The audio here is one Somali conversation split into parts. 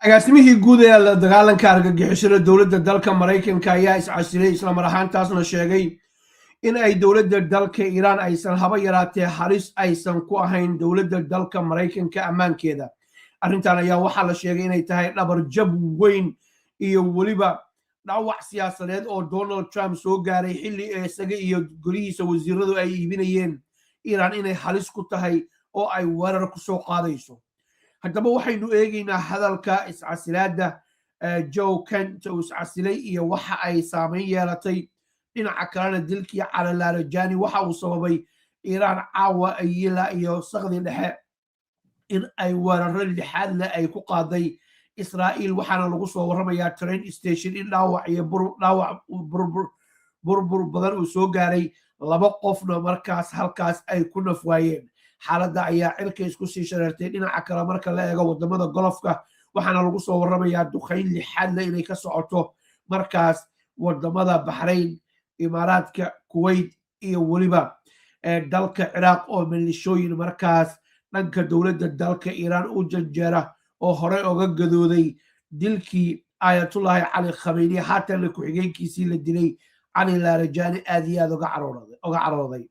Agaasimihii guud ee la dagaalanka argagixisada dowladda dalka Maraykanka ayaa iscasilay, islamar ahaantaasna sheegay in ay dowladda dalka Iiraan aysan haba yaraatee halis aysan ku ahayn dowladda dalka Maraykanka ammaankeeda. Arrintan ayaa waxaa la sheegay inay tahay dhabar jab weyn iyo weliba dhaawac siyaasadeed oo Donald Trump soo gaaray, xilli isaga iyo golihiisa wasiiradu ay iibinayeen Iiraan inay halis ku tahay oo ay weerar ku soo qaadayso. Haddaba waxaynu eegaynaa hadalka iscasilaadda Joe Kent uu iscasilay iyo waxa ay saameyn yeelatay. Dhinaca kalena, dilkii Cali Larijani waxa uu sababay Iiraan caawa ayila iyo saqdi dhexe in ay weeraro lixaad leh ay ku qaaday Israa'iil, waxaana lagu soo warramayaa train station in dhaawac iyo dhaawac burbur badan uu soo gaaray, laba qofna markaas halkaas ay ku naf waayeen. Xaaladda ayaa cirka isku sii shareertay. Dhinaca kale, marka la eego wadamada Golfka, waxaana lagu soo warramayaa duqayn lixaad leh inay ka socoto markaas wadamada Baxrayn, Imaaraadka, Kuwait iyo weliba dalka Ciraaq, oo milishooyin markaas dhanka dowladda dalka Iiraan u janjeera oo horey oga gadooday dilkii Aayatullaahi Cali Khameyni, haatanna ku-xigeenkiisii la dilay Cali Larijani, aad iyo aad oga carooday.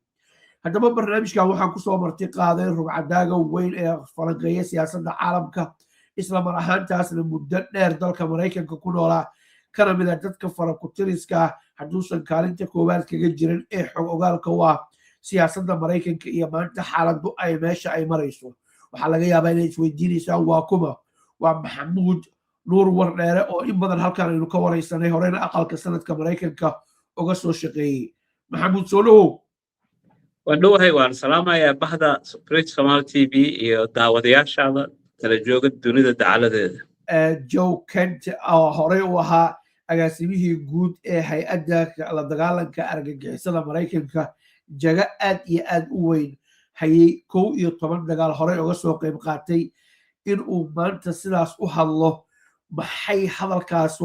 Haddaba barnaamijkan waxaan kusoo marti qaaday rugcadaaga weyn ee falanqeeya siyaasadda caalamka, isla mar ahaantaasna muddo dheer dalka Maraykanka ku noolaa, kana mid a dadka farakutiriska, hadduusan kaalinta koowaad kaga jirin, ee xog ogaalka u ah siyaasadda Maraykanka iyo maanta xaaladdu ay meesha ay marayso. Waxaa laga yaabaa inay isweydiinaysaan waa kuma. Waa Maxamuud Nuur Wardheere, oo in badan halkan aynu ka waraysanay, horeyna Aqalka Sanadka Maraykanka uga soo shaqeeyey. Maxamuud, soo dhawow. Waan dhowahay, waan salaamayaa bahda Bridge Somal TV iyo daawadayaashaada kala jooga dunida dacaladeeda. Joe Kent, oo horey u ahaa agaasimihii guud ee hay-adda la dagaalanka argagixisada Maraykanka, jago aad iyo aad u weyn hayay, 11 dagaal horey uga soo qayb qaatay, in uu maanta sidaas u hadlo, maxay hadalkaas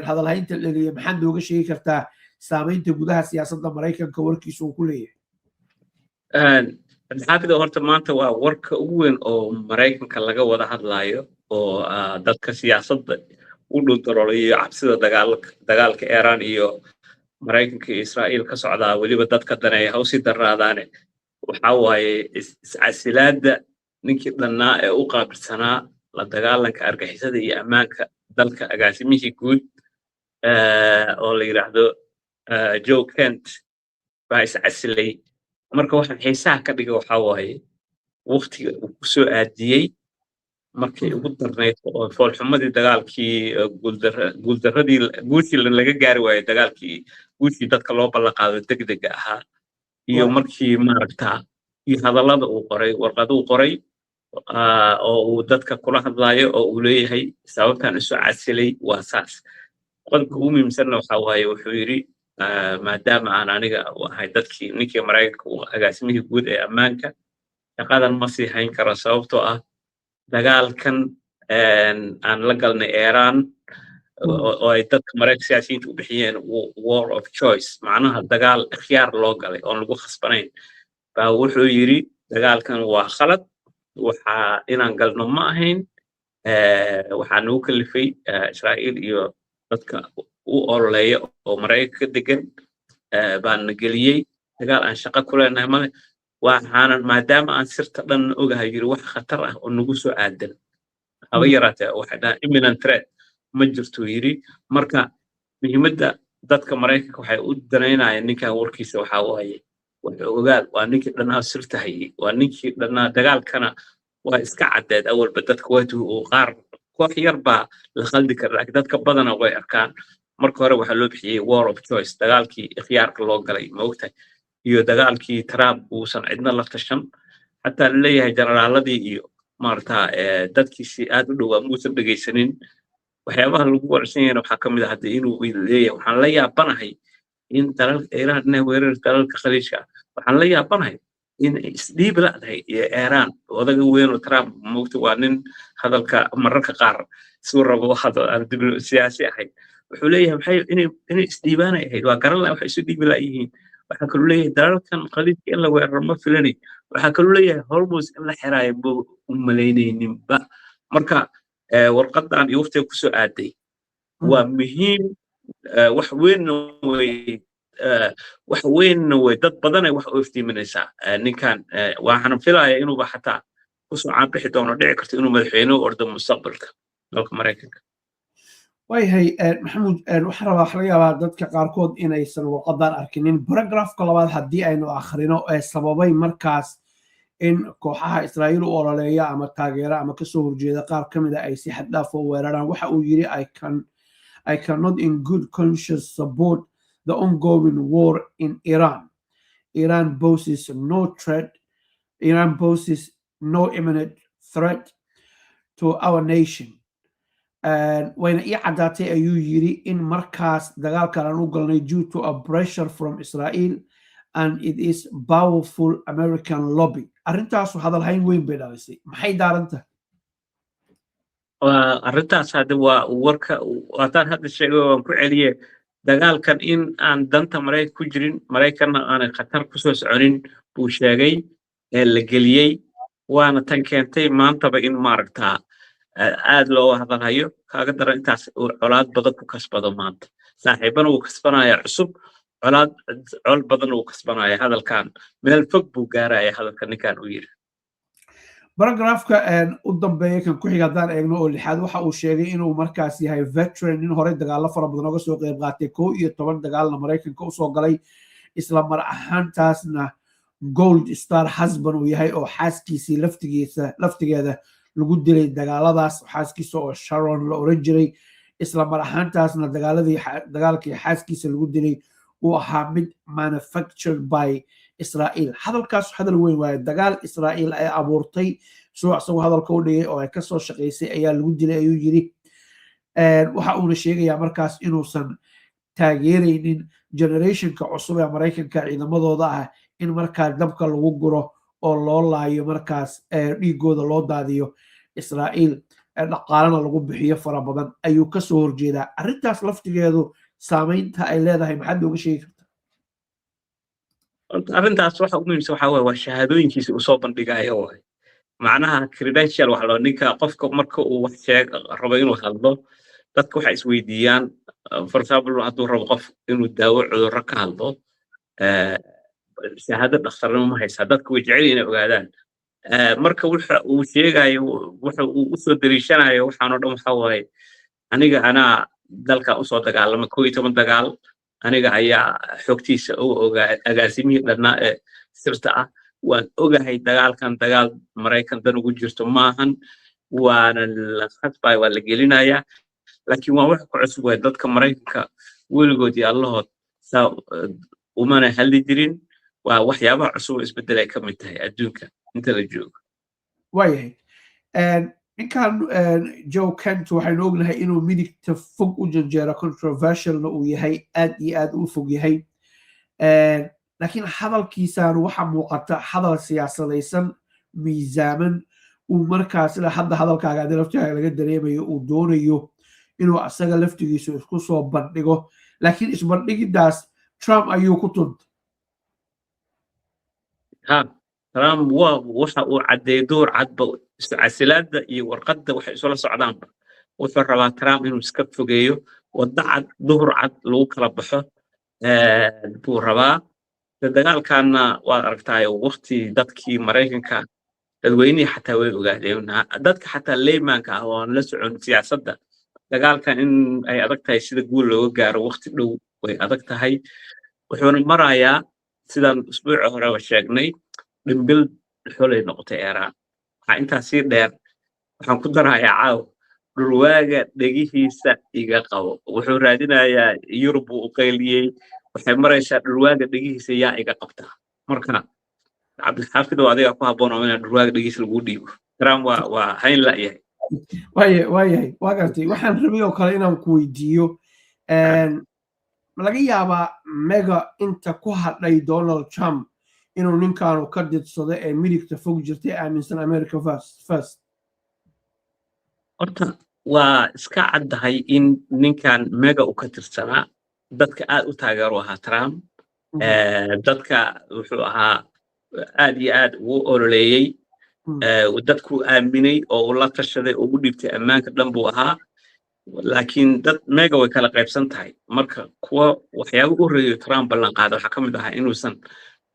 hadalhaynta dheliya? Maxaad nooga sheegi kartaa saameynta gudaha siyaasadda Maraykanka warkiisa uu ku leeyahay? Cabdixaafid, horta maanta waa warka ugu weyn oo Maraykanka laga wada hadlayo, oo dadka siyaasadda u dhuldaloolayo cabsida dagaalka Iran iyo Maraykanka iyo Israa'iil ka socdaa, weliba dadka daneeya ha usii darraadaane. Waxa waaye iscasilaadda ninkii dhannaa ee u qaabilsanaa la dagaalanka argixisada iyo ammaanka dalka, agaasimihii guud oo la yidhaahdo Joe Kent baa iscasilay. Marka waxaan xiisaha ka dhiga waxaa waaye waqtiga uu ku soo aadiyey, markii ugu darnayd oo foolxumadii dagaalkii, guuldarradii, guushii laga gaari waayey dagaalkii, guushii dadka loo ballanqaado degdega ahaa, iyo markii maaragta iyo hadallada uu qoray, warqaduu qoray oo uu dadka kula hadlaayo, oo uu leeyahay sababtaan isu casilay waa saas. Qodobka ugu muhiimsanna waxaa waaye, wuxuu yidhi, maadaama aan aniga u ahay dadkii ninkii Maraykanka uu agaasimihii guud ee ammaanka, shaqadan ma sii hayn karo, sababtoo ah dagaalkan aan la galnay Iran, oo ay dadka Maraykanka siyaasiyiinta u bixiyeen war of choice, macnaha dagaal ikhyaar loo galay oon lagu khasbanayn, baa wuxuu yidhi dagaalkan waa khalad, waxaa inaan galno ma ahayn, waxaa nagu kalifay Israa'iil iyo dadka u ololeeya oo Maraykanka degan baana geliyey dagaal aan shaqo ku leenahay male. Waxaanan maadaama aan sirta dhan ogahay, yiri, wax khatar ah oo nagu soo aadan haba yaraatee, waxay dhahaan imminent threat, ma jirto, yiri. Marka muhiimadda dadka Maraykanka waxay u danaynayaan ninkan warkiisa waxaa waaye wuxuu ogaal, waa ninkii dhannaa sirta hayey, waa ninkii dhannaa dagaalkana. Waa iska caddeed awalba dadka uu qaar koox yar baa la khaldi kara, laakiin dadka badana way arkaan. Marka hore waxaa loo bixiyey war of choice, dagaalkii ikhyaarka loo galay, ma ogtahay, iyo dagaalkii Trump uusan cidna la tashan, xataa laleeyahay generaaladii iyo maarata dadkiisi aad u dhowaa muusan dhegaysanin. Waxyaabaha lagu warsan yahayna waxaa ka mid ah hadda inuu leeyahay, waxaan la yaabanahay in dalalka Iiraan inay weerar dalalka Khaliijka, waxaan la yaabanahay in isdhiib la'dahay iyo Iiraan. Odaga weyn oo Trump, moogta, waa nin hadalka mararka qaar suu rabo hadal aan siyaasi ahayn. Wuxuu leeyahay maxay inay isdhiibaanay ahayd, waa garan laha waxay isu dhiibi la'yihiin. Waxaa kaluu leeyahay dalalkan Khaliijka in la weeraro ma filanay. Waxaa kaluu leeyahay Hormuz in la xiraayo ma u malaynayninba. Marka Warqadan iyo waqtiga kusoo aaday waa muhiim. Wax weynna way, wax weynna way, dad badanay wax u iftiiminaysaa. Ninkan waxaan filayaa inuuba xataa kusoo caanbixi doono, dhici karto inuu madaxweyne u ordo mustaqbalka dalka Maraykanka. Waayahay, Maxamuud, waxaan rabaa, waxa laga yaabaa dadka qaarkood inaysan warqadan arkinin. Paragraphka labaad haddii aynu akhrino ee sababay markaas in kooxaha Israa'iil u ololeeya ama taageera ama kasoo horjeeda qaar ka mida ay si xad dhaaf u weeraraan, waxa uu yiri: I cannot in good conscience support the ongoing war in Iran. Iran poses no threat. Iran poses no imminent threat to our nation. Wayna ii caddaatay, ayuu yiri, in markaas dagaalkan aan u galnay due to a pressure from Israel and it is powerful American lobby. Arrintaasu hadalhayn weyn bay dhalisay. Maxay daaran tahay? Arrintaas hadda waa warka haddaan hadda sheegay, waan ku celiye: dagaalkan in aan danta Maraykan ku jirin, Maraykanna aanay khatar kusoo soconin buu sheegay ee la geliyey. Waana tan keentay maantaba in maaragtaa aad looga hadalhayo. Kaaga daran intaas uu colaad badan ku kasbado maanta, saaxiibana wuu kasbanaya cusub, colaad col badan wuu kasbanaya. Hadalkan meel fog buu gaaraya, hadalka ninkan uu yiri. Paragraphka u dambeeya, kan ku xiga, haddaan eegno oo lixaad, waxa uu sheegay inuu markaas yahay veteran, nin horey dagaallo fara badan oga soo qeyb qaatay, 11 dagaalna Maraykanka usoo galay, isla mar ahaantaasna Gold Star husband uu yahay oo xaaskiisii laftigiisa laftigeeda lagu dilay dagaaladaas, xaaskiisa oo Sharon la oran jiray, isla mar ahaantaasna dagaaladii dagaalkii xaaskiisa lagu dilay uu ahaa mid manufactured by Israel. Hadalkaas hadal weyn waaye. Dagaal Israel ay abuurtay, suu isagoo hadalka u dhigay, oo ay kasoo shaqaysay ayaa lagu dilay, ayuu yiri. Waxa uuna sheegayaa markaas inuusan taageeraynin generationka cusub ee Maraykanka ciidamadooda ah in markaa dabka lagu guro oo loo laayo, markaas dhiigooda loo daadiyo, Israa'iil dhaqaalana lagu bixiyo fara badan ayuu kasoo horjeedaa. Arrintaas laftigeedu saamaynta ay leedahay maxaad nooga sheegi kartaa? Arrintaas waxa ugu muhiimsan waxaa waye waa shahaadooyinkiisa uu soo bandhigayo waay. Macnaha credential waxa loo ninka qofka marka uu wax sheeg rabo inuu hadlo, dadka waxay isweydiiyaan, for example, hadduu rabo qof inuu daawo cudurro ka hadlo, shahaado dhakhtarnimo ma haysaa? Dadka way jecel inay ogaadaan. Marka waxa uu sheegayo, waxa uu usoo dariishanayo waxaan oo dhan waxa waaye: aniga anaa dalkan usoo dagaalamay 11 dagaal, aniga ayaa xogtiisa u ogaa, agaasimihii dhannaa ee sirta ah waan ogahay. Dagaalkan dagaal Maraykan dan ugu jirto maahan, waana la khasbaya, waa la gelinayaa. Laakiin waa wax ku cusub waay dadka Maraykanka, weligood iyo allahood saa umana hadli jirin. Waa waxyaabaha cusub oo isbeddel ay ka mid tahay adduunka inta la joogo. Waayahay, ninkan Joe Kent waxaynu ognahay inuu midigta fog u janjeero, controversialna uu yahay, aad iyo aad u fog yahay. Laakiin hadalkiisaan waxa muuqata hadal siyaasadaysan, miisaaman, uu markaa sida hadda hadalkaaga adi laftigaaga laga dareemayo uu doonayo inuu asaga laftigiisu isku soo bandhigo. Laakiin isbandhigidaas Trump ayuu ku tuntay. Ha, Trump waa waxa uu caddeeyey door cadba, iscasilaadda iyo warqadda waxay isula socdaanba. Wuxuu rabaa Trump inuu iska fogeeyo, waddo cad, duhur cad lagu kala baxo buu rabaa. Dagaalkanna waad aragtaay, waqti dadkii Maraykanka, dadweynihii xataa way ogaadeen, dadka xataa laymanka ah oo aan la socon siyaasadda, dagaalkan in ay adag tahay sida guul looga gaaro waqti dhow, way adag tahay. Wuxuuna marayaa, sidaan usbuuci horeba sheegnay, dhimbil xolay noqotay Iiraan. Waxaa intaa sii dheer, waxaan ku darayaa caaw: dhurwaaga dhegihiisa iga qabo. Wuxuu raadinayaa Yurub, uu u qayliyey. Waxay maraysaa dhurwaaga dhegihiisa yaa iga qabtaa. Marka Cabdixaafid oo adiga ku habboon oo inaa dhurwaaga dhegihiisa lagu dhiibo. Trump waa hayn la'yahay. Waayahay, waa gartay. Waxaan rabay oo kale inaan ku weydiiyo: laga yaabaa MAGA inta ku hadhay Donald Trump inuu ninkaanu ka didsado ee midigta fog jirtay, aaminsan America First? Horta waa iska caddahay in ninkan MAGA u ka tirsanaa, dadka aad u taageero ahaa Trump, dadka wuxuu ahaa aad iyo aad ugu ololeeyey. Dadku aaminay oo uu la tashaday oo u dhiibtay ammaanka dhan buu ahaa, laakiin dad MAGA way kala qaybsan tahay. Marka kuwa waxyaaba u horreeyo Trump ballan qaaday waxaa ka mid ahaa inuusan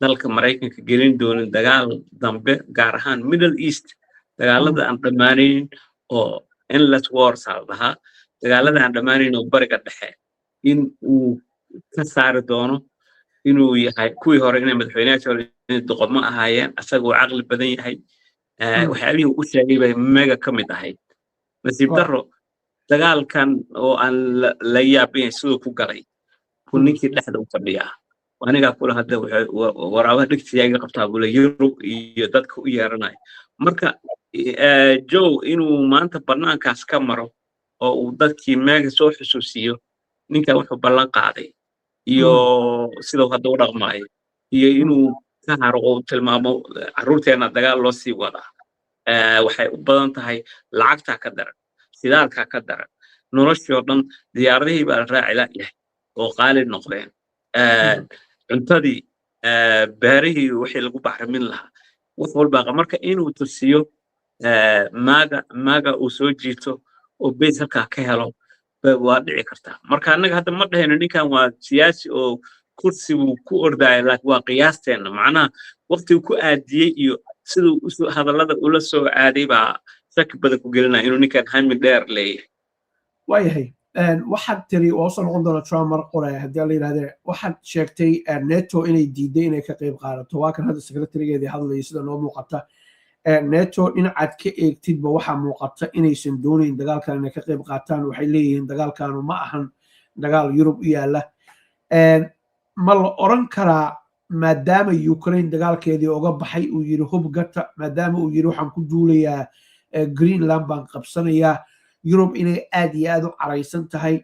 dalka Maraykanka gelin doonin dagaal dambe, gaar ahaan Middle East, dagaalada aan dhammaanayn oo endless wars aa la dhahaa, dagaalada aan dhammaanayn oo Bariga Dhexe in uu ka saari doono, inuu yahay kuwii hore inay madaxweynayaasha hore inay doqomo ahaayeen, asaga uu caqli badan yahay. Waxyaabihii uu u sheegay bay MAGA ka mid ahayd. Nasiib darro, dagaalkan oo aan la yaabin siduu ku galay ku ninkii dhexda u fadhiyaa, anigaa kula hadda waraabaha dhegtiyaa iga qabtaa bule, Yurub iyo dadka u yeeranaya. Marka Joe inuu maanta bannaankaas ka maro oo uu dadkii MAGA soo xusuusiyo ninkan wuxuu ballan qaaday iyo siduu hadda u dhaqmaayo iyo inuu ka haro oo tilmaamo carruurteenna dagaal loo sii wadaa, waxay u badan tahay lacagtaa ka daran, shidaalkaa ka daran, noloshii oo dhan, diyaaradihii baa la raaci la'yahay oo qaali noqdeen, cuntadii, beerihii wixii lagu bacrimin lahaa, wax walbaa. Marka inuu tusiyo MAGA uu soo jiito oo base halkaa ka helo waa dhici kartaa. Marka annaga hadda ma dhahayno ninkan waa siyaasi oo kursi buu ku ordaya, laakiin waa qiyaasteena, macnaha waqtigu ku aadiyey iyo siduu usoo hadallada ula soo aaday baa shaki badan ku gelinaya inuu ninkan hami dheer leeyahay. Waayahay, waxaad tiri waa usoo noqon doona Trump mar qore haddii la yidhahdee. Waxaad sheegtay NATO inay diiday inay ka qayb qaadato. Waa kan hadda secretary-geedii hadlayay. Sida noo muuqata, NATO dhinacaad ka eegtidba waxaa muuqata inaysan doonayn dagaalkan inay ka qayb qaataan. Waxay leeyihiin dagaalkanu ma ahan dagaal Yurub u yaala. Ma la oran karaa, maadaama Ukraine dagaalkeedii oga baxay, uu yiri hub gata, maadaama uu yiri waxaan ku duulayaa Greenland baan qabsanayaa, Yurub inay aad iyo aad u caraysan tahay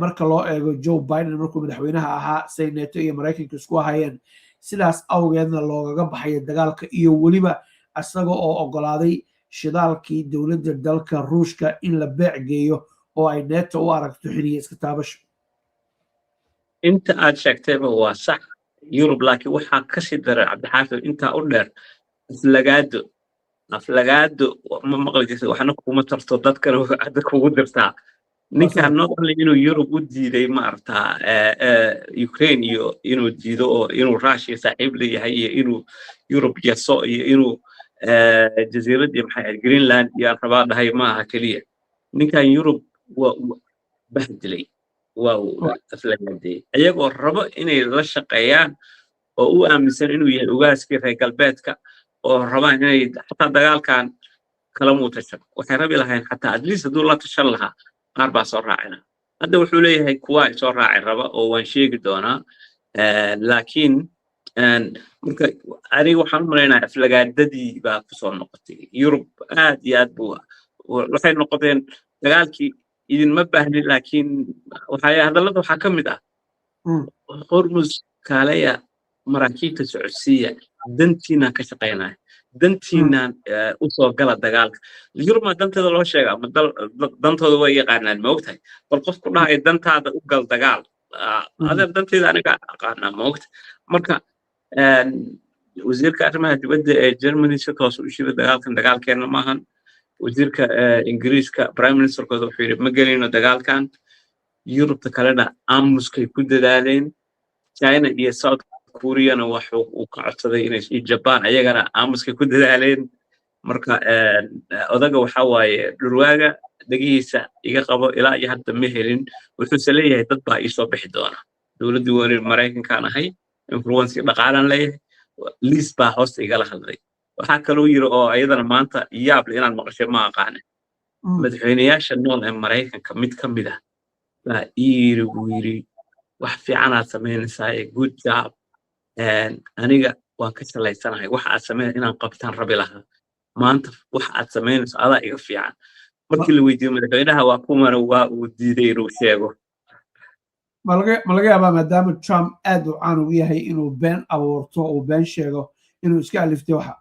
marka loo eego Joe Biden markuu madaxweynaha ahaa say NATO iyo Maraykanka isku ahayeen, sidaas awgeedna loogaga baxayo dagaalka, iyo weliba isaga oo ogolaaday shidaalkii dowladda dalka Ruushka in la beec geeyo oo ay NATO u aragto xiniya iska taabasho? Inta aad sheegtayba waa sax Yurub, laakiin waxaa kasii daray, Cabdixaafid, intaa u dheer aflagaado. Aflagaado ma maqli jirta? Waxna kuma tarto, dadkana dadka kugu dirtaa. Ninkan not only inuu Yurub u diiday, maaragtaa, Ukraine iyo inuu diido oo inuu Russia saaxiib leeyahay iyo inuu Yurub yaso iyo inuu jasiiraddii, maxay ahayd, Greenland iyo aan rabaa dhahay, maaha keliya. Ninkan Yurub waa bahdilay, waa uu aflagaadeeyey, iyagoo rabo inay la shaqeeyaan oo u aaminsan inuu yahay ugaaskii reer galbeedka oo rabaan inay xataa dagaalkan kala muutashan. Waxay rabi lahayn xataa at least hadduu la tashan lahaa, qaar baa soo raacina. Hadda wuxuu leeyahay kuwa ay soo raaci raba oo waan sheegi doonaa. Laakiin marka aniga waxaan u malaynayaa aflagaadadii baa kusoo noqotay Yurub aad iyo aad buu. Waxay noqdeen dagaalkii idinma baahnin, laakiin waxay hadallada waxaa ka mid ah Hormus kaalaya, maraakiibta socodsiiya, dantiinaan ka shaqaynaya, dantiinaan usoo gala dagaalka. Yurub ma danteeda loo sheegaa? Ma dantooda way yaqaanaan, ma ogtahay? Bal qof ku dhahaya dantaada u gal dagaal, adeer, danteeda aniga aqaanaa, ma ogtahay? Marka wasiirka arrimaha dibadda ee Germany si toos u shira dagaalkan dagaalkeena maahan. Wasiirka Ingiriiska, prime minister-kooda, wuxuu yidhi ma gelayno dagaalkan. Yurubta kalena aamuskay ku dadaaleen. China iyo South Koreana waxuu uu ka codsaday inay iyo Japan ayagana aamuskay ku dadaaleen. Marka odaga waxa waaye dhurwaaga dhegihiisa iga qabo, ilaa iyo hadda ma helin. Wuxuuse leeyahay dad baa iisoo bixi doona, dowladdii weli Maraykankaan ahay, influence dhaqaalaan leeyahay, liis baa hoosta igala hadlay. Waxaa kaloo yiri oo iyadana maanta yaable inaad maqashay ma aqaane, madaxweyneyaasha nool ee Maraykanka mid ka mid ah baa ii yiri, buu yiri, wax fiicanaad samaynaysaa, good job, aniga waan ka shalaysanahay waxa aad samayn inaan qabtaan rabi lahaa, maanta waxa aad samaynayso adaa iga fiican. Markii la weydiiyo madaxweynaha waa kumana, waa uu diiday inuu sheego. Ma laga yaabaa, maadaama Trump aad u caan ugu yahay inuu been abuurto, uu been sheego, inuu iska aliftay waxa?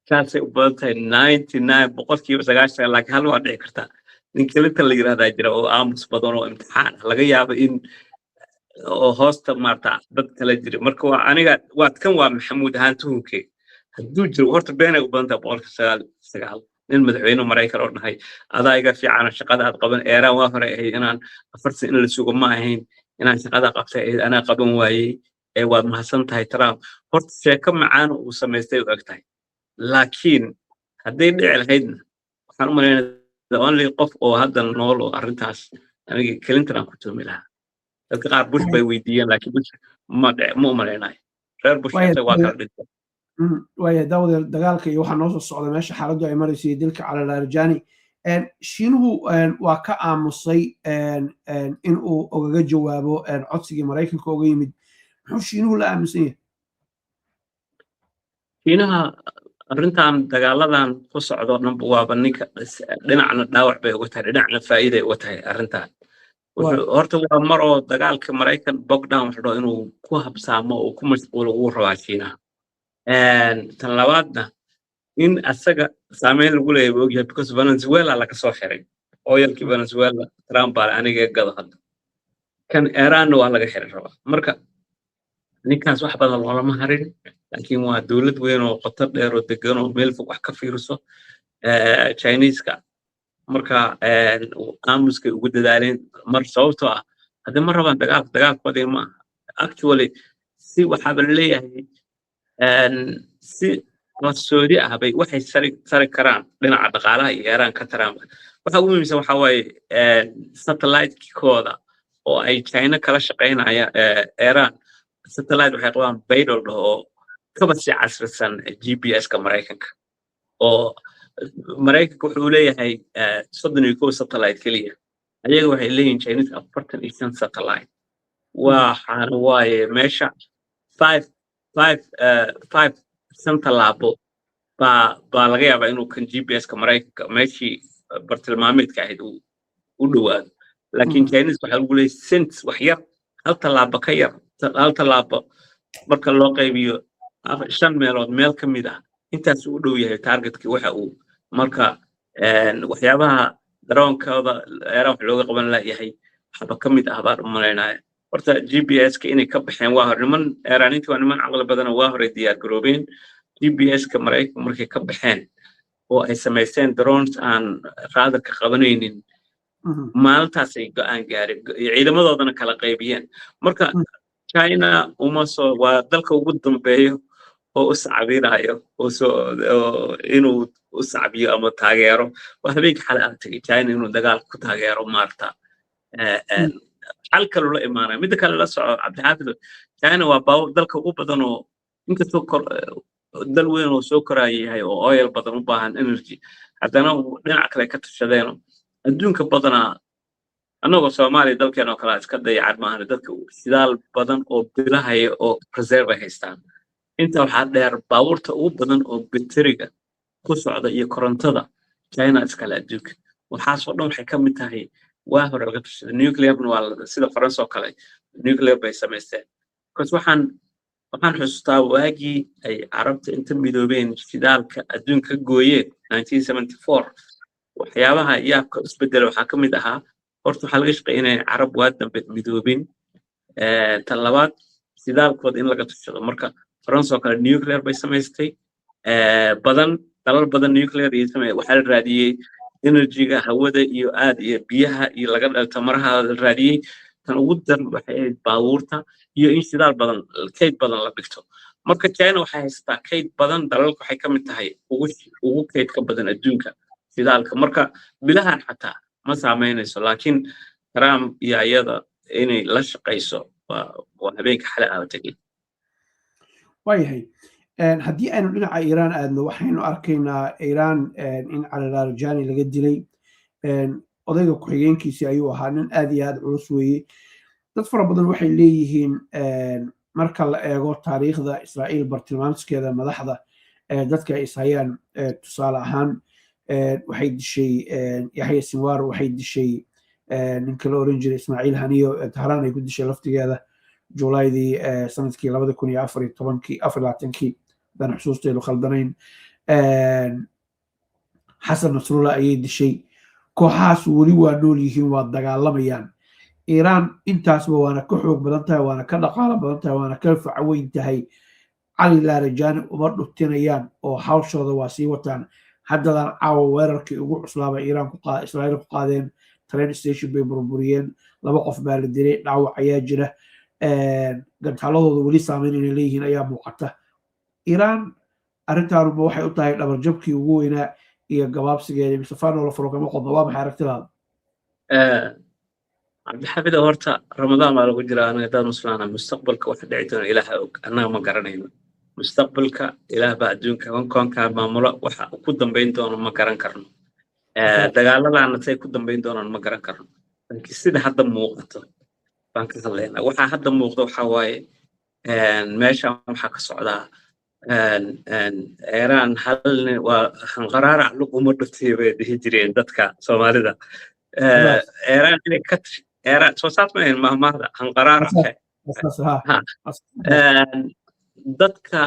Saasay u badan tahay, 99%, laakiin hal waa dhici kartaa. Nin Clinton la yirahdaa jira oo aamus badan oo imtixaan ah, laga yaabo in oo hoosta maarata dad kala jira. Marka waa aniga waa kan, waa Maxamuud ahaan tuhunkeyga. Hadduu jiro, horta beenay u badan tahay 99% nin madaxweyne Maraykan oo dhahay "Adaa iga fiicana, shaqada aad qaban Eeraan waa hore ahayd inaan 4 san in la sugo ma ahayn, inaan shaqada qabtay ahayd, anaa qaban waayey, ee waad mahadsan tahay, Trump." Horta sheeko macaan uu samaystay u eg tahay, laakiin hadday dhici lahaydna, waxaan u malaynaya the only qof oo hadda nool oo arrintaas aniga Clinton aan ku toomi lahaa. Dadka qaar Bush bay weydiiyeen, laakiin Bush ma ma u malaynayo. Reer Bush isaga waa kala dhintay. Waaya daawadeel, dagaalka iyo waxaa noo soo socda meesha xaaladdu ay maraysa iyo dilka Cali Larijani. Shiinuhu waa ka aamusay in uu ogaga jawaabo codsigii Maraykanka oga yimid. Muxuu Shiinuhu la aaminsan yahay? Shiinaha arrintan dagaaladan ku socdo dhanba waaba ninka dhinacna dhaawac bay uga tahay, dhinacna faa'iiday uga tahay arrintan. Horta waa mar oo dagaalka Maraykan bogdown wuxuu dhaho inuu ku habsaamo oo ku mashquulo wuu rabaa Shiinaha. Tan labaadna, in asaga saameyn lagu leeyahay buu ogyahay, because Venezuela laga soo xiray oilkii Venezuela. Trump baa aniga gado, hadda kan Iranna waa laga xiri rabaa. Marka ninkaas wax badan loolama harin, laakiin waa dowlad weyn oo qoto dheer oo degan oo meel fog wax ka fiiriso Chineska. Marka aamuskay ugu dadaaleen mar, sababtoo ah haddii ma rabaan dagaalka, dagaalkoodii ma aha. Actually, si waxaaba laleeyahay si qarsoodi ah bay waxay sari sari karaan dhinaca dhaqaalaha iyo Iran ka taraan. Waxa ugu muhiimsan waxa waaye satellite-kooda oo ay China kala shaqaynaya Iran. Satellite waxay qabaan BeiDou dhaho oo kaba sii casrisan GPS-ka Maraykanka, oo Maraykanka wuxuu leeyahay 31 satellite keliya, ayaga waxay leeyihin Chinese 45 satellite. Waxaana waaye meesha five five five shan tallaabo baa laga yaabaa inuu kan GPS-ka Maraykanka meeshii bartilmaameedka ahayd uu u dhowaado, laakiin Chinese waxaa lagu leeyahay cents, wax yar, hal tallaabo ka yar. Hal tallaabo marka loo qaybiyo shan meelood meel ka mid ah intaas uu u dhow yahay targetkii. Waxa uu marka waxyaabaha daroonkooda Eeraan wax looga qaban layahay waxba ka mid ah baan u malaynaya horta GPS-ka inay ka baxeen waa hore. Niman Eeraaniinta waa niman caqli badana, waa hore diyaar garoobeen. GPS-ka Maraykanka markay ka baxeen oo ay samaysteen drones aan raadarka qabanaynin, maalintaasay go'aan gaareen, ciidamadoodana kala qaybiyeen. Marka China uma soo, waa dalka ugu dambeeyo oo u sacbinayo oo soo inuu u sacbiyo ama taageero. Waa habeenkii xalay aan tegay China inuu dagaal ku taageero maarta xal kaloo la imaanaya. Midda kale, la soco, Cabdixaafid, China waa baawo dalka ugu badan oo inkastoo dal weyn oo soo koraya yahay oo oil badan u baahan, energy, haddana dhinac kale ka tashadeeno. Adduunka badanaa annagoo Soomaaliya dalkeen oo kale iska dayacan maahan, dadka shidaal badan oo bilahaya oo reserve ay haystaan. Inta waxaa dheer, baabuurta ugu badan oo bateriga ku socda iyo korontada China iskale adduunka. Waxaasoo dhan waxay ka mid tahay waa hore laga tashaday. Nuclearna waa sida Faransa oo kale, nuclear bay samaysteen, because waxaan xusuustaa waagii ay Carabta inta midoobeen shidaalka adduunka ka gooyeen 1974. Waxyaabaha yaabka isbedela waxaa ka mid ahaa, horta waxaa laga shaqeynaya Carab waa dambe midoobin. Tan labaad, shidaalkooda in laga tashado. Marka Faransa oo kale nuclear bay samaystay, badan dalal badan nuclear iyo samey. Waxaa la raadiyey energyga hawada iyo aad iyo biyaha iyo laga dhal tamaraha la raadiyey. Tan ugu daran waxay ahayd baabuurta iyo in shidaal badan, kayd badan la dhigto. Marka China waxay haysataa kayd badan, dalalka waxay ka mid tahay ugu kaydka badan adduunka shidaalka. Marka bilahan xataa ma saameynayso, laakiin Trump iyo ayada inay la shaqayso waa habeenka xalay aa tegey. Waayahay, haddii aynu dhinaca Iiraan aadno, waxaynu arkaynaa Iiraan in Cali Larijani laga dilay. Odayga ku-xigeenkiisii ayuu ahaa, nin aad iyo aad culus weeye. Dad fara badan waxay leeyihiin, marka la eego taariikhda Israa'iil bartilmaamskeeda madaxda dadka ay ishayaan, tusaale ahaan waxay dishay Yaxya Sinwar, waxay dishay ninka la oran jiray Ismaaciil Haniyo, Tahraan ay ku dishay laftigeeda Julaydii sanadkii 2014-kii, 24-kii haddaan xusuusteedu khaldanayn. Xasan Nasrullah ayay dishay. Kooxahaas weli waa nool yihiin, waa dagaalamayaan. Iiraan intaasba waana ka xoog badan tahay, waana ka dhaqaalo badan tahay, waana ka facaweyn tahay. Cali Larijani uma dhugtinayaan oo hawshooda waa sii wataan. Haddadan caawa weerarkii ugu cuslaaba Iiraan Israa'iil ku qaadeen, train station bay burburiyeen, laba qof baa la dilay, dhaawac ayaa jira. Gantaaladooda weli saameyn inay leeyihiin ayaa muuqata. Iiraan arrintaanuma waxay u tahay dhabarjabkii ugu weynaa iyo gabaabsigeeda, mise faanoo la furo kama qodno? Waa maxay aragtidaada? Cabdixafido, horta Ramadaan baa lagu jiraa. Anaga dad muslana mustaqbalka waxa dhici doona Ilaaha og, annaga ma garanayno mustaqbalka. Ilaah baa adduunka koonkaa maamula. Waxa ku dambayn doono ma garan karno, dagaaladana say ku dambayn doonaan ma garan karno, laakiin sida hadda muuqato baan ka hadlaynaa. Waxaa hadda muuqda waxaa waaye, meeshan waxaa ka socdaa Iiraan hal nin waa hanqaraarac luguma dhutay bay dhihi jireen dadka Soomaalida. Iiraan inay ka Iiraan soo saas ma ahayn mahmaahda hanqaraarac? Dadka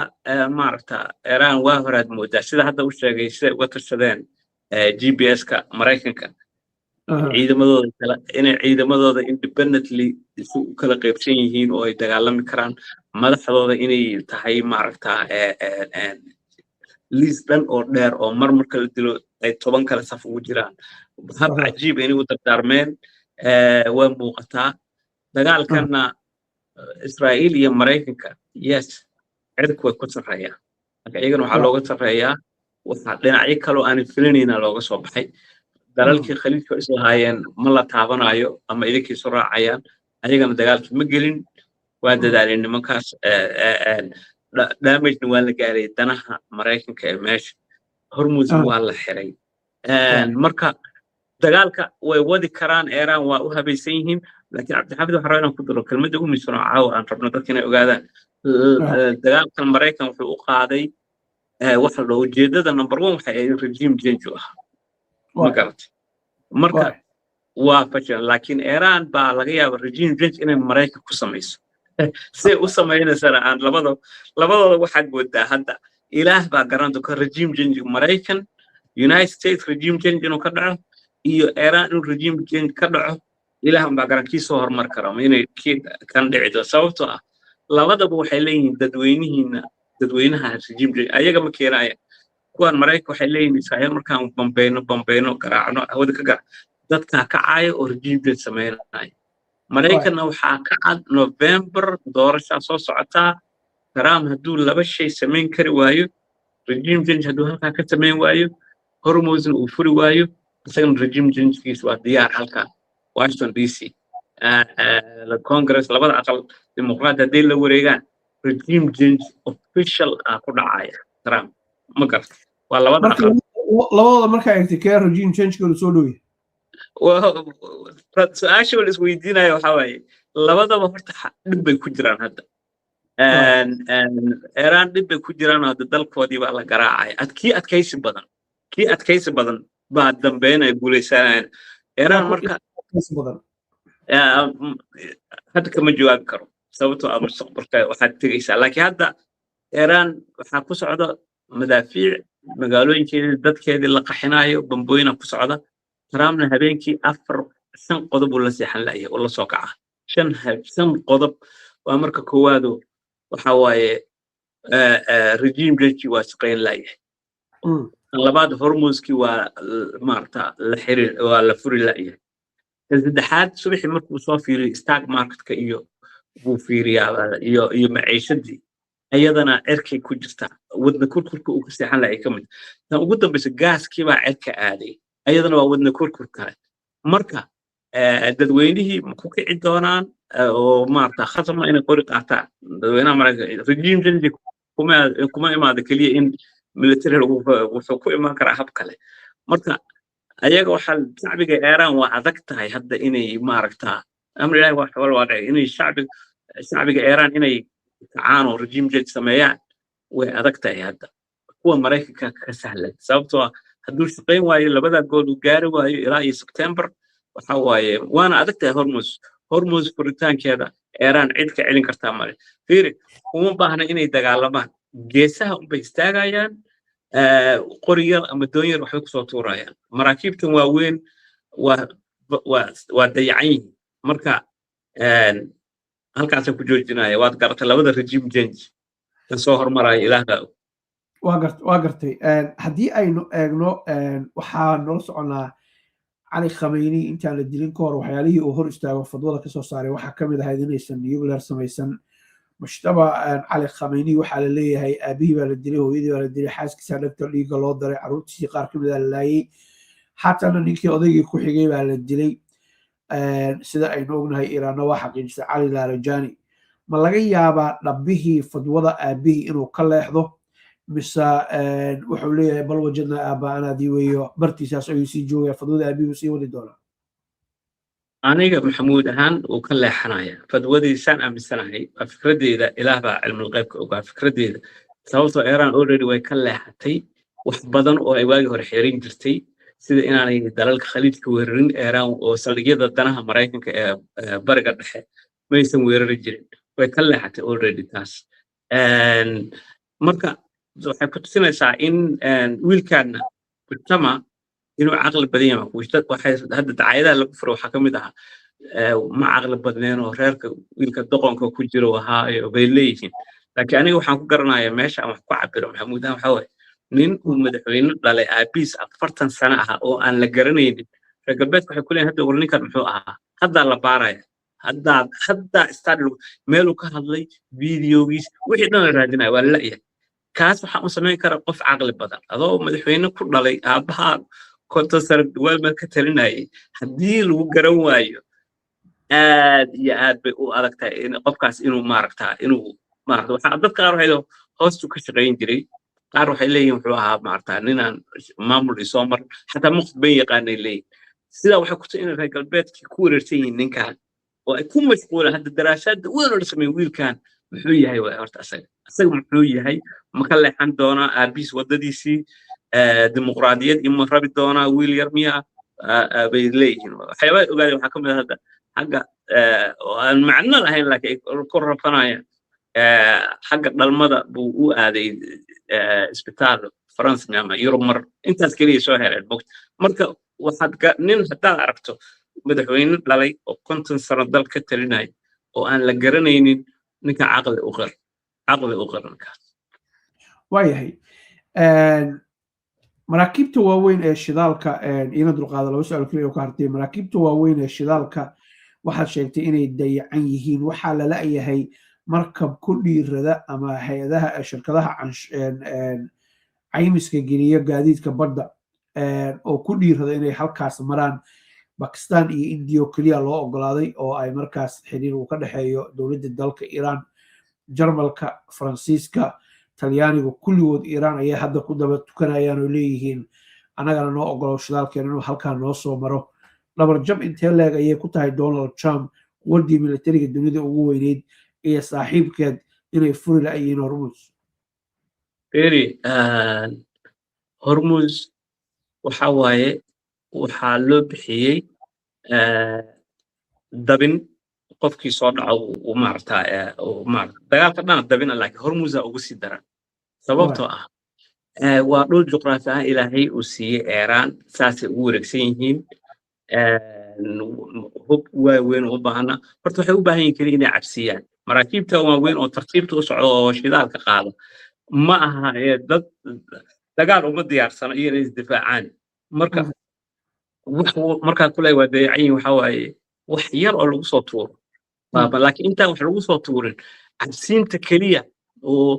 maaragta Iiraan waa horaad moodaa sida hadda u sheegay, siday uga tashadeen GPS-ka Maraykanka, ciidamadooda kala inay ciidamadooda independently isu kala qaybsan yihiin oo ay dagaalami karaan, madaxdooda inay tahay maaragta liis dhan oo dheer oo mar marka la dilo ay 10 kale saf ugu jiraan. Hab cajiib inay u dardaarmeen waa muuqataa. Dagaalkanna Israa'iil iyo Maraykanka, yes, cirku way ku sarreeyaan, marka iyagana waxaa looga sarreeyaa waxaa dhinacyo kaloo aanay filanayna looga soo baxay. Dalalkii Khaliijka islahaayeen ma la taabanayo ama idinkay isu raacayaan, ayagana dagaalkii ma gelin, waa dadaaleen nimankaas. Damagena waa la gaaray danaha Maraykanka ee meesha. Hormuz waa la xiray. Marka dagaalka way wadi karaan, Iiraan waa u habaysan yihiin. Laakiin Cabdixamid, waxaan rabaa inaan ku daro kelmadda ugu muhiimsan oo caawa aan rabno dadka inay ogaadaan. Dagaalkan Maraykan wuxuu u qaaday waxa la dhaho ujeedada number one waxay ahayd regime change u ahaa, ma garatay? Marka waa fashil, laakiin Iiraan baa laga yaaba regime change inay Maraykan ku samayso. Say u samaynaysana aan labada labadooda waxaad moodaa hadda Ilaah baa garan doonka. Regime change Maraykan, United States regime change inuu ka dhaco iyo Iiraan inuu regime change ka dhaco, Ilaah baa garan kii soo hormar kara ama inay kii kan dhici doono, sababtoo ah labadaba waxay leeyihiin dadweynihiina, dadweynaha regime change ayaga ma keenaya. Kuwan Maraykan waxay leeyihiin Israa'iil markaan bambeyno bambeyno, garaacno, hawada ka garaac, dadkaa kacaya oo regime change sameynaya. Maraykanna waxaa ka cad November doorashaa soo socotaa. Trump hadduu laba shay samayn kari waayo, regime change hadduu halkaa ka samayn waayo, Hormuzna uu furi waayo, isagana regime changekiis waa diyaar halkaa Washington DC. Congress labada aqal Dimuqraadi hadday la wareegaan, regime change official ah ku dhacaya Trump, ma garta? Waa labada aqal. Labadooda markaa eegtay, kee regime changekooda soo dhow yahay? Su-aasha la isweydiinaya waxaa waaye, labadaba horta dhib bay ku jiraan hadda. Iiraan dhib bay ku jiraan hadda, dalkoodii baa la garaacaya. Kii adkaysi badan, kii adkaysi badan baa dambeynaya, guuleysanayaan Iiraan. Marka hadda kama jawaabi karo, sababtoo ah mustaqbalka waxaad tegaysaa. Laakiin hadda Iiraan waxaa ku socda madaafiic, magaalooyinkeedii dadkeedii la qaxinayo, bambooyina ku socda. Trumpna habeenkii afar shan qodob uu la seexan la'yahay oo la soo kaca. Shan qodob waa marka koowaado waxa waaye regime change waa shaqayn la'yahay. Tan labaad, Hormuzkii waa maarata la xiri, waa la furi la'yahay. Tan saddexaad, subaxii markuu soo fiiriyo stock marketka iyo buu fiiriyaa iyo maciishadii, ayadana cirkay ku jirtaa, wadna kurkurka uu ka seexan lahay ka mid. Tan ugu dambaysa, gaaskii baa cirka aaday, ayadana waa wadna kurkur kale. Marka dadweynihii ma ku kici doonaan oo maarata khasama inay qori qaataan dadweynaha Maraykanka? Regime change kuma imaado keliya in military lagu, wuxuu ku imaan karaa hab kale. Marka ayaga waxaa shacbiga Iiraan waa adag tahay hadda inay maaragtaa amr Ilaahi wax wal waa dhacay inay shacbiga Iiraan inay kacaan oo regime change sameeyaan way adag tahay hadda. Kuwa Maraykanka ka sahlan, sababtoo ah hadduu shaqayn waayo labada gool uu gaari waayo ilaa iyo September, waxa waaye waana adag tahay. Hormuz furitaankeeda Iiraan cid ka celin kartaa male. Fiiri, uma baahna inay dagaalamaan, geesaha unbay istaagayaan, qori yar ama doon yar waxbay kusoo tuurayaan. Maraakiibtan waaweyn waa dayacan yihiin. Marka halkaasaan ku joojinaya. Waad garatay labada regime change. Kan soo hormaraya Ilaah baa og. Waa gartay. Haddii aynu eegno, waxaa noola soconaa Cali Khameyni intaan la dilin ka hor waxyaalihii uu hor istaago fadwada kasoo saaray waxaa kamid ahayd inaysan nuclear samaysan. Mujtaba Cali Khameyni waxaa la leeyahay aabihii baa la dilay, hooyadii baa la dilay, xaaskiisa dhegta dhiigga loo daray, carruurtiisii qaar kamid a la laayay, xaatana ninkii odaygii ku xigay baa la dilay. Sida aynu ognahay, Iiraanna waa xaqiijisay Cali Larijani. Ma laga yaabaa dhabbihii fadwada aabihii inuu ka leexdo, mise wuxuu leeyahay bal wajadnaa aabaa'anaadii weeyo, bartiisaas ayuu sii joogaya, fadwada aabihii uu sii wadi doonaa? Aniga Maxamuud ahaan, uu ka leexanaya fadwadiisaan aaminsanahay. Waa fikradeyda, Ilaah baa cilmulqeybka ogaa fikradeyda, sababtoo Iran already way ka leexatay wax badan oo ay waagii hore xeerin jirtay, sida inaanay dalalka Khaliijka weerarin Iran oo saldhigyada danaha Maraykanka ee Bariga Dhexe maysan weerari jirin. Way ka leexatay already taas. Marka waxay ku tusinaysaa in wiilkaana Mujtaba inuu caqli badan yahay. Waxay hadda dacaayadaha lagu furay waxaa ka mid ahaa ma caqli badneen oo reerka wiilka doqonka ku jiro ahaa bay leeyihiin. Laakiin aniga waxaan ku garanayaa meesha aan wax ku cabiro, Maxamuud ahaan, waxaa waaye nin uu madaxweyne dhalay aabiis 40 sano ah oo aan la garanaynin. Reer galbeedka waxay ku leeyihin hadda, war ninkan muxuu ahaa? Haddaa la baaraya, haddaa start meeluu ka hadlay, videogiis, wixii dhan la raadinaya, waa la la'yahay. Kaas waxaa u samayn kara qof caqli badan. Adoo madaxweyne ku dhalay aabbaha 50 sano duwaal meel ka talinayay, haddii lagu garan waayo, aad iyo aad bay u adag tahay in qofkaas inuu maaragtaa inuu maaragta. Waxaa dadka qaar waxay hoostu ka shaqayn jiray, qaar waxay leeyihin wuxuu ahaa maaragtaa ninaan maamul isoo mar xataa ma khudbayn yaqaanay leeyihin. Sidaa waxay ku tahay inay reer galbeedkii ku wareersan yihiin ninkan oo ay ku mashquulaan hadda daraasaadda weyn oo la sameeyey wiilkan muxuu yahay. Waay horta asaga muxuu yahay? Ma ka leexan doonaa aabiis waddadiisii dimuqraadiyad ima rabi doonaa? Wiil yar miya bay leeyihiin. Waxyaabaha ogaadeen waxaa ka mid ah hadda xagga oo aan macno lahayn laakiin ay ku rafanayaan, xagga dhalmada buu u aaday isbitaal France ama Yurub mar intaas keliya soo heleen mogt. Marka waxaad nin haddaad aragto madaxweyne dhalay oo 50 sano dal ka talinaya oo aan la garanaynin, ninka caqli u qir, caqli u qir ninkaas. Waayahay. Maraakiibta waaweyn ee shidaalka, ina dulqaada, laba su-aal keliya oo ka hartay. Maraakiibta waaweyn ee shidaalka waxaad sheegtay inay dayacan yihiin. Waxaa la la'yahay markab ku dhiirada ama hay-adaha shirkadaha caymiska geliya gaadiidka badda oo ku dhiirada inay halkaas maraan. Bakistan iyo Indiya oo keliya loo ogolaaday oo ay markaas xiriir uu ka dhexeeyo dowladda dalka Iiraan. Jarmalka, Faransiiska, Talyaanigu kulligood Iiraan ayay hadda ku daba tukanayaan oo leeyihiin annagana noo ogolo shidaalkeen inuu halkaa noo soo maro. Dhabarjab intee leeg ayay ku tahay Donald Trump quwaddii militariga dunida ugu weyneyd iyo saaxiibkeed inay furi la'yihiin Hormuz? Beri Hormuz waxa waaye waxaa loo bixiyey dabin qofkii soo dhaco uu maaragtaa uu maaragta dagaalka dhana dabina, laakiin Hormuza ugu sii daran, sababtoo ah waa dhul juqraafi ahaan Ilaahay uu siiyey Eeraan, saasay ugu wareegsan yihiin. Hub waaweyn u baahna. Horta waxay u baahan yihiin keliya inay cabsiiyaan maraakiibta waaweyn oo tartiibta u socda oo shidaalka qaada. Ma aha dad dagaal uma diyaarsano iyo inay isdifaacaan. Marka wax markaa kule waa dayacan yihiin, waxa waaye wax yar oo lagu soo tuuro baaba. Laakiin intaan wax lagu soo tuurin, cabsiinta keliya oo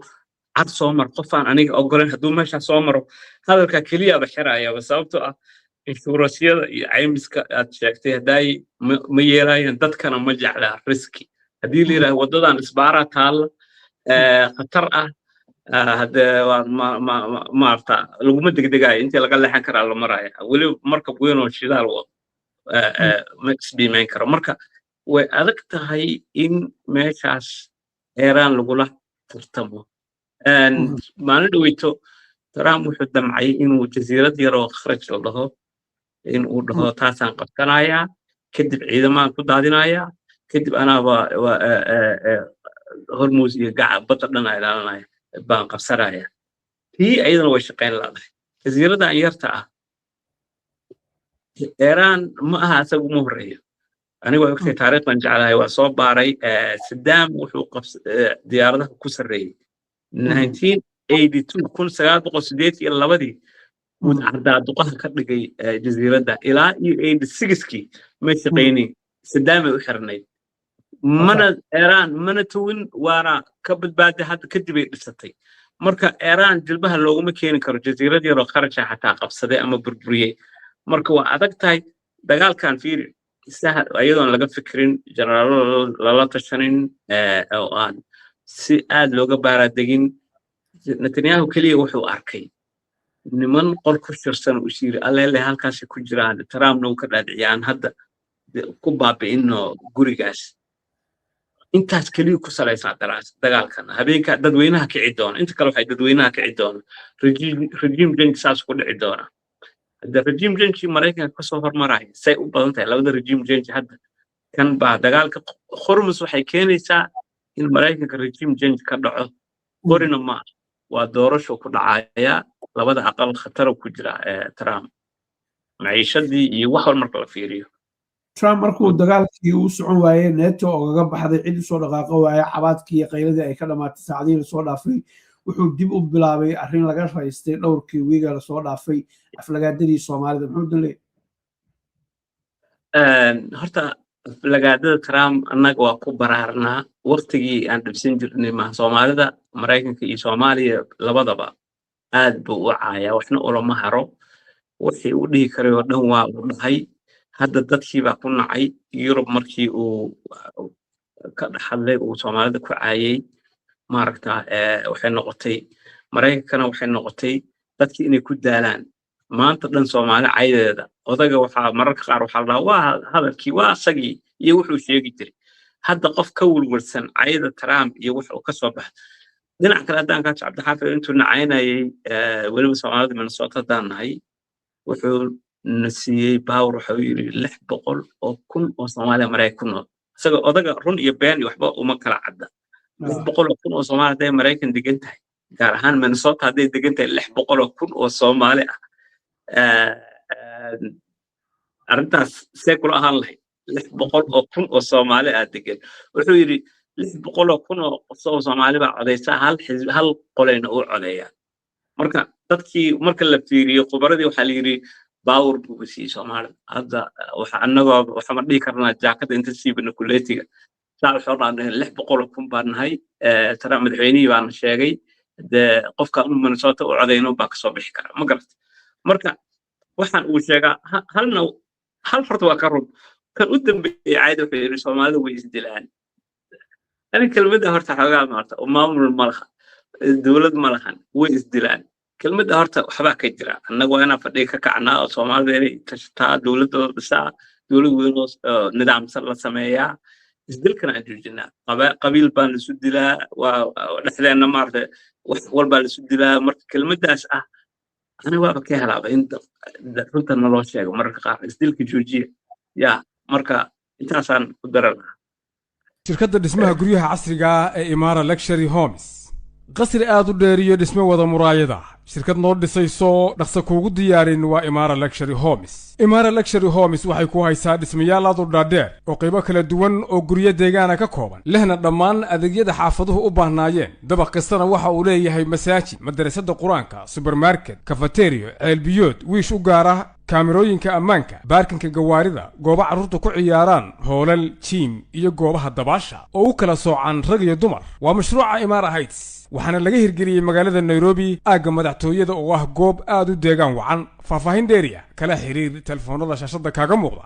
cad soo mar, qofaan aniga ogolan hadduu meeshaa soo maro, hadalkaa keliyaba xirayaba, sababtoo ah insurance-yada iyo caymiska aad sheegtay haddaay ma yeelayaan. Dadkana ma jeclaa risk. Haddii la yidhaahdo waddadan isbaaraa taalla khatar ah, haddee waa ma maarata laguma degdegaayo, intii laga leexan karaa la maraya. Weliba markab weyn oo shidaal wado ma isbiimeyn karo. Marka way adag tahay in meeshaas Eeraan lagula tartamo. Maalin dhaweyto Trump wuxuu damcay inuu jasiirad yar oo Kharg la dhaho in uu dhaho taasaan qabsanayaa, kadib ciidamaan ku daadinayaa, kadib anaaba Hormuz iyo gaca badda dhan a ilaalinaya baan qabsanaya. Tii ayadana way shaqayn laadahay jasiiradan yarta ah. Eeraan ma aha asaga uma horeeyo. Aniga waa ogtahay, taariikhdan jeclahay, waa soo baaray. Saddam wuxuu qabs diyaaradaha ku sarreeyey. 1982, 1982-dii guud cardaaduqaha ka dhigay jasiiradda, ilaa iyo 86-kii ma shaqaynin. Sadaamay u xirnayd, mana Iran mana towin, waana ka badbaaday. Hadda kadib ay dhisatay. Marka Iran jilbaha looguma keeni karo jasiirad yaroo kharasha xataa qabsaday ama burburiyey. Marka waa adag tahay dagaalkan. Fiiri, sahal iyadoon laga fikirin, jeneraalo lala tashanin, oo aan si aad looga baaraadegin, Netanyahu keliya wuxuu arkay niman qol ku shirsan, uu yiri, "Alleele, halkaasay ku jiraan." Trumpna uu ka dhaadhiciyaan, "Hadda ku baabi'ino gurigaas." Intaas keliya ku salaysaa dagaalkan. Habeenka dadweynaha kici doona, inta kale waxay dadweynaha kici doona, regime change saas ku dhici doona. Hadda regime change Maraykanka kasoo hormaraya say u badan tahay, labada regime change hadda kan baa dagaalka Hormus waxay keenaysaa in Maraykanka regime change ka dhaco. Qorina ma waa doorasho ku dhacaya, labada aqal khatara ku jira Trump, maciishadii iyo wax wal marka la fiiriyo. Trump markuu dagaalkii uu socon waayey, NATO ogaga baxday, cid usoo dhaqaaqo waaye, cabaadkii iyo qayladii ay ka dhamaatay, saacadihii lasoo dhaafay wuxuu dib u bilaabay arrin laga raystay dhowrkii wiiga lasoo dhaafay, aflagaadadii Soomaalida. Muxuu dan leeyahay? Horta aflagaadada Trump annaga waa ku baraarnaa. Waqtigii aan dhibsan jirnay maha. Soomaalida Maraykanka iyo Soomaaliya labadaba aad buu u caayaa, waxna ulama haro. Wixii uu dhihi karay oo dhan waa uu dhahay. Hadda dadkii baa ku nacay Yurub markii uu ka dhex hadlay, uu Soomaalida ku caayay. Maaragta, waxay noqotay Maraykankana, waxay noqotay dadkii inay ku daalaan maanta dhan Soomaali caydeeda. Odaga waxaa mararka qaar waxaa la dhahaa, "Waa hadalkii, waa asagii iyo wuxuu sheegi jiray." Hadda qof ka welwelsan cayda Trump iyo wax uu ka soo baxa dhinac kale haddaan kaa, Cabdixaafid, intuu nacaynayay weliba Soomaalida Minnesota haddaan nahay, wuxuu na siiyey power. Wuxuu yidhi 600,000 oo Soomaaliya Maraykan ku nool. Isaga odaga run iyo been iyo waxba uma kala cadda. 600,000 oo Soomaali hadday Maraykan degan tahay, gaar ahaan Minnesota hadday degan tahay, 600,000 oo Soomaali ah, arrintaas see kula ahaan lahayd? 600,000 oo Soomaali ah degan. Wuxuu yidhi 600,000 oo qof oo Soomaali baa codaysa, hal xisbi, hal qoleyna u codeeyaa. Marka dadkii marka la fiiriyo khubaradii, waxaa la yidhi power buu siiyey Soomaalida. Hadda waxa annagoo waxama dhihi karnaa jaakada inta siibana kuleetiga saa wuxuu dhahnay, 600,000 baan nahay. Trump madaxweynihii baana sheegay, dee qofka anu Minnesota u codayno baa kasoo bixi kara, ma garata? Marka waxaan uu sheegaa halna hal horta waa ka run. Kan u dambeeyey caayda wuxuu yidhi Soomaalida way isdilaan. Ani kelmadda horta xoogaa maarta, maamul ma laha, dowlad ma lahan, way isdilaan. Kelmadda horta waxbaa ka jira. Annaga waa inaan fadhiga ka kacnaa oo Soomaalida inay tashataa, dowladdooda dhisaa, dowlad weyn oo nidaamsan la sameeyaa, isdilkana aan joojinaa. Qabiil baan laisu dilaa, waa dhexdeenna, maarata, wax walbaa laisu dilaa. Marka kelmaddaas ah ani waaba ka helaaba in runta naloo sheego mararka qaar, isdilka joojiya ya. Marka intaasaan ku daran lahaa. Shirkadda dhismaha guryaha casriga ah ee Imaara Luxury Homes, qasri aad u dheer iyo dhisme wada muraayada, shirkad noo dhisayso, dhaqsa kuugu diyaarin, waa Imaara Luxury Homes. Imaara Luxury Homes waxay ku haysaa dhismayaal aad u dhaadheer oo qaybo kala duwan oo guryo deegaana ka kooban, lehna dhammaan adeegyada xaafaduhu u baahnaayeen. Dabaq kastana waxa uu leeyahay masaajid, madarasada Qur-aanka, subermarket, kafateriyo, ceelbiyood, wiish u gaara, kaamirooyinka ammaanka, parking-ka gawaarida, goobo carruurta ku ciyaaraan, hoolal gym iyo goobaha dabaasha oo u kala soocan rag iyo dumar. Waa mashruuca Imaara Heights, waxaana laga hirgeliyey magaalada Nairobi, aagga madaxtooyada, oo ah goob aad u deegaan wacan. Faahfaahin dheeri ah kala xiriir telefoonada shaashadda kaaga muuqda.